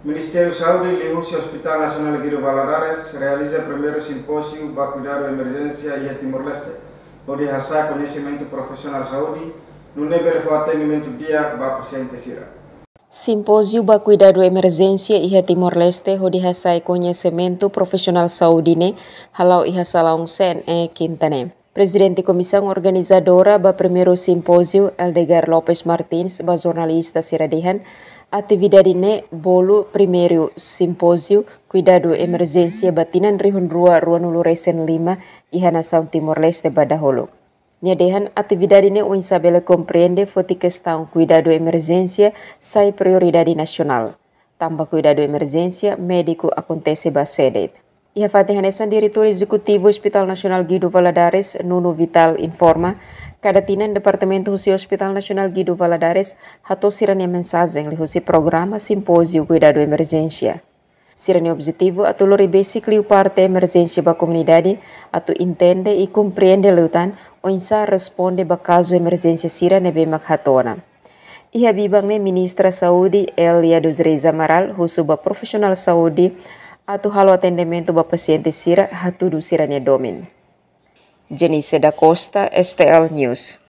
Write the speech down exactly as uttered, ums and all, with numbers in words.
Ministériu Saúde liuhusi Hospital Nasionál Guido Valadares realiza primeiru simpóziu ba kuidadu emerjénsia iha Timor-Leste, hodi hasa'e koñesimentu profisionál saúde, nune'e bele fó atendimentu di'ak ba pasiente sira. Simpóziu ba kuidadu emerjénsia iha Timor-Leste hodi hasa'e koñesimentu profisionál saúde ne'e hala'o iha salaun C N E kinta ne'e. Prezidente Komisaun Organizadora ba primeiru simpóziu, Eldegar Lopes Martins, ba jornalista sira dehan, atividade ne'e bolu primeiru simpóziu kuidadu emerjénsia ba tinan rihun rua ruanulu resin lima iha nasaun Timor-Leste ba dahuluk. Nia dehan atividade ne'e oinsá bele komprende foti kestaun kuidadu emerjénsia sai prioridade nasionál. Tanba kuidadu emerjénsia médiku akontese ba sede. Iha fatin hanesan, Diretór Ezekutivu Hospital Nasionál Guido Valadares, Nuno Vital, informa, kada tinan departamentu husi Hospital Nasionál Guido Valadares hato'o sira-nia mensajen liuhusi programa simpóziu kuidadu emerjénsia. Sira-nia objetivu atu lori besik liu parte emerjénsia ba komunidade, atu entende i komprende liután oinsá responde ba kazu emerjénsia sira ne'ebé mak hato'o ona. Iha biban ne'e Ministra Saúde, Elia dos Reis Amaral, husu ba profisionál saúde atu halo atendimentu ba pasiente sira hatudu sira-nia domin. Jenice da Costa, S T L News.